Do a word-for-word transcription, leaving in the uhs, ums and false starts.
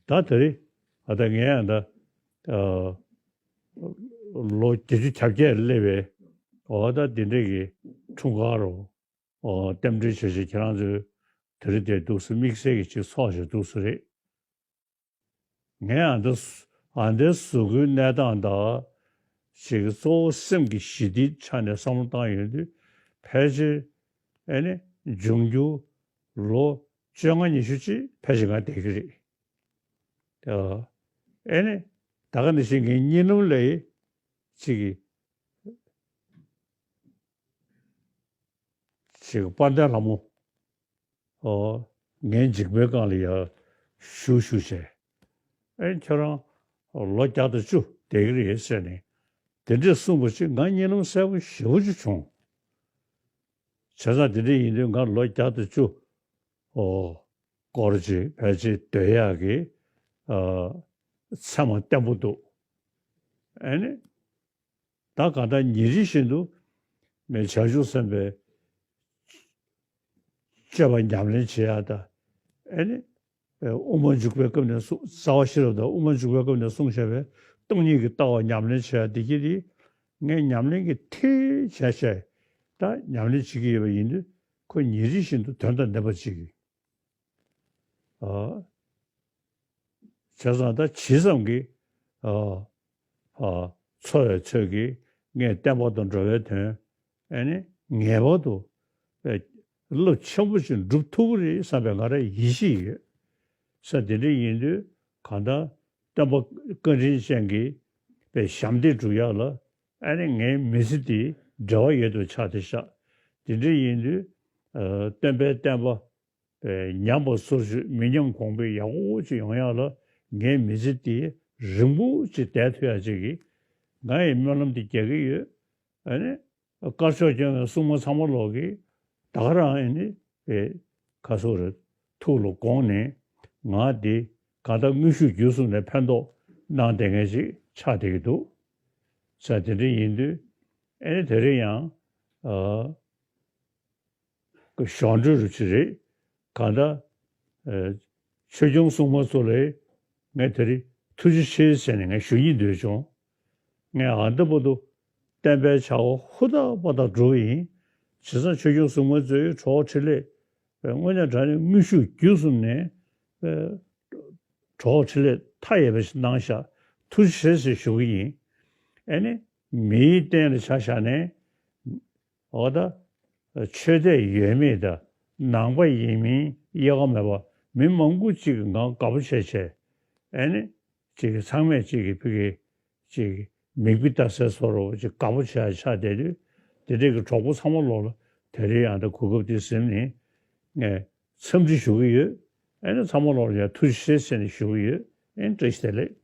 ད་དེ་རིང་ཨ་ད་ངས་ཨ་ད་ཨ་ལོ་བརྒྱད་ཅུ་གྱ་བརྒྱད་སླེབས་པའི་འོ་ད་འདི་འདྲས་ཀྱི་འཁྲུངས་སྐར་རོ། ཨོ་རྟེན་འབྲེལ་བྱེད་བྱེད་ཁྱེད་རང་ཚོས་དེ་རིང་དེ་འདུག་སེ་དམིགས་བསལ་གྱི་ཅིག་ཚོགས་བྱེད་འདུག་སེ་རེད། ངས་ཨ་འདི་ཨ་འདི་གཟུགས་པོའི་གནས་སྟངས་དང་ཅིག་གཙོ་བོ་སེམས་ཀྱི་ཞི་བདེའི་ཆ་ནས་བསམ་བློ་བཏང་ཡོང་དུས་ཕལ་ཆེར་ཨེ་ནི་འབྱུང་འགྱུར་ལོ་བཅོ་ལྔ་ཉི་ཤུ་ཅིག་ཕལ་ཆེར་ང་བསྡད་ཀྱི་རེད། ཨ་ཨེ་ནི་ད་ག་ནང་བཞིན་ངའི་གཉིད་ལམ་ལ་ཅིག་གི་ཅིག་དཔལ་ལྡན་ལྷ་མོ། ཨོ། ངའི་མཇིང་པའི་སྒང་ལ་ཡར་བཞུགས་བཞུགས་བྱས། ཨེ་ཁྱོད་རང་ལོ་བརྒྱ་དང་བཅུ་བསྡད་ཀྱི་རེད་ཟེར་ནས། དེ་འདྲས་གསུངས་པ་ཅིག་ང་གཉིད་ལམ་གསལ་པོ་ཞེ་པོ་ཅིག་བྱུང་། བྱས་ཙང་དེ་འདྲས་ཡིན་དུས་ང་ལོ་བརྒྱ་དང་བཅུ། ཨོ། སྐོར་ཅིག་ཕལ་ཆེར་སྡོད་ཡག་གི་ཨ་མཚན་མ་བརྟན་པོ་འདུག་ཨེ་ནི། ད་གང་ལྟར་ཉིན་རེ་བཞིན་དུ་ངས་བྱང་ཆུབ་སེམས་དཔའི་སྤྱོད་པ་ཉམས་ལེན་བྱེད་ཡག་དང་། ཨེ་ནི། དབུ་མ་འཇུག་པའི་སྐབས་ནས་གསུངས་རྩ་བ་ཤེས་རབ་དང་དབུ་མ་འཇུག་པའི་སྐབས་ནས་གསུངས་བཞག་པའི་སྟོང་ཉིད་ཀྱི་ལྟ་བ་ཉམས་ལེན་བྱེད་ཡག་འདི་གྱིས་དེ་ངས་ཉམས་ལེན་གྱི་མཐིལ་བྱས་བྱས་ད་ཉམས་ལེན་བྱེད་ཀྱི་ཡོད་པ་ཡིན་དུས་ཁོ་ཉིན་རེ་བཞིན་དུ་དོན་དང་ལྡན་པ་ཅིག་གིས། ཨ། བྱས་ཙང་ད་ཇི་ཙམ་གྱིས། ཨ། ཨ། འཚོ་བའི་ཚོད་ཀྱིས་ངས་བསྟན་པ་དང་འགྲོ་བའི་དོན་ཨེ་ནི་ངེས་པར་དུ་ཨེ་རླབས་ཆེན་པོ་ཞིག་འགྲུབ་ཐུབ་ཀྱི་རེད་བསམ་པའི་ང་རང་ཡིད་ཆེས་ཡོད། ས་དེ་འདྲ་ཡིན་དུས་གང་ལྟར་སྟོན་པ་བཀའ་དྲིན་ཅན་གྱི་པའི་ཞབས་འདེགས་སྒྲུབ་ཡག་ལ་ཨེ་ནི་ངའི་མི་ཚེ་འདི་འབྲེལ་བ་ཡོད་དུ་ཆགས་བསྡད་ཤག་དེ་འདྲ་ཡིན་དུས་ཨ་སྟོན་པའི་བསྟན་པ། ཉམས་པ་སོར་ཆུད་མི་ཉམས་གོང་འཕེལ་ཡག་པོ་ཅིག་ཡོང་ཡག་ལ་ངའི་མི་ཚེ་འདི་རིང་པོ་ཅིག་བསྡད་ཐུབ་ཡག་ཅིག་གི་ང་ཡི་སྨོན་ལམ་འདི་རྒྱག་གི་ཡོད། ཨ་ནི་དཀར་ཕྱོགས་སྐྱོང་བའི་སྲུང་མ་ཚང་མ་ལོག་གི་ད་ག་རང་ཨེ་ནི་ཨེ་ཁ་སོ་རེ་ཐུགས་ལ་དགོངས་ནས་ང་འདི་གང་ལྟར་དངོས་ཤུགས་བརྒྱུད་གསུམ་ནས་ཕན་ཐོགས་གནང་བསྡད་མཁན་ཅིག་ཆགས་བསྡད་ཀྱི་འདུག་ས་དེ་འདྲ་ཡིན་དུས་ཨེ་ནི་དེ་རིང་ཡང་ཨ། གི་གཞུང་འབྲེལ་རུ་ཅི་རེད། གང་ལྟར། ཨ། ཆོས་སྐྱོང་སྲུང་མ་ཚོ་ལ་ངས་དེ་རིང་ཐུགས་རྗེ་ཆེ་ཟེར་ནས་ངས་ཞུ་སྙིང་འདོད་བྱུང་། ངས་ཨ་འདི་བར་དུ་བསྟན་པའི་བྱ་བ་ཧུར་ཐག་པ་དང་སྒྲུབ་ཡིན། བྱས་ཙང་ཆོས་སྐྱོང་སྲུང་མ་ཚོའི་གྲོགས་འཕྲིན་ལས། དངོས་གནས་དྲང་གནས་དངོས་ཤུགས་བརྒྱུད་གསུམ་ནས། གྲོགས་འཕྲིན་ལས་མཐའ་ཡས་པ་ཞིག་གནང་ཤག་ཐུགས་རྗེ་ཆེ་ཟེར་ཞུ་གི་ཡིན། ཨེ་ནི། མིའི་སྟེང་ལ་ཆ་བཞག་ནས། འོ་ད། ཆོས་དད་ཡོད་མེད་དང་ནང་པ་ཡིན་མིན་དབྱེ་བ་མེད་པར་མི་མང་པོ་གཅིག་གིས་ང་དགའ་པོ་བྱས་བྱས། ཨེ་ནི། གཅིག་གིས་ཚང་མས་གཅིག་གིས་ཕ་གི་གཅིག་གིས་མིག་དཔེ་ལྟ་སའི་བཟོ་འདྲ་བོ་གཅིག་དགའ་པོ་བྱས་ཆགས་བསྡད་དུས་དེ་འདྲས་ཀྱི་གྲོགས་པོ་ཚང་མ་ལོག་ལ་དེ་རིང་ཡང་ད་གོ་སྐབས་དེ་ཟིན་ནས་ངས་འཚམས་འདྲི་ཞུ་གི་ཡོད། ཨེ་ནི་ཚང་མ་ལོག་ལ་ཡང་ཐུགས་རྗེ་ཆེ་ཟེར་ནས་ཞུ་གི་ཡོད། ཨེ་ནི་བཀྲ་ཤིས་བདེ་ལེགས།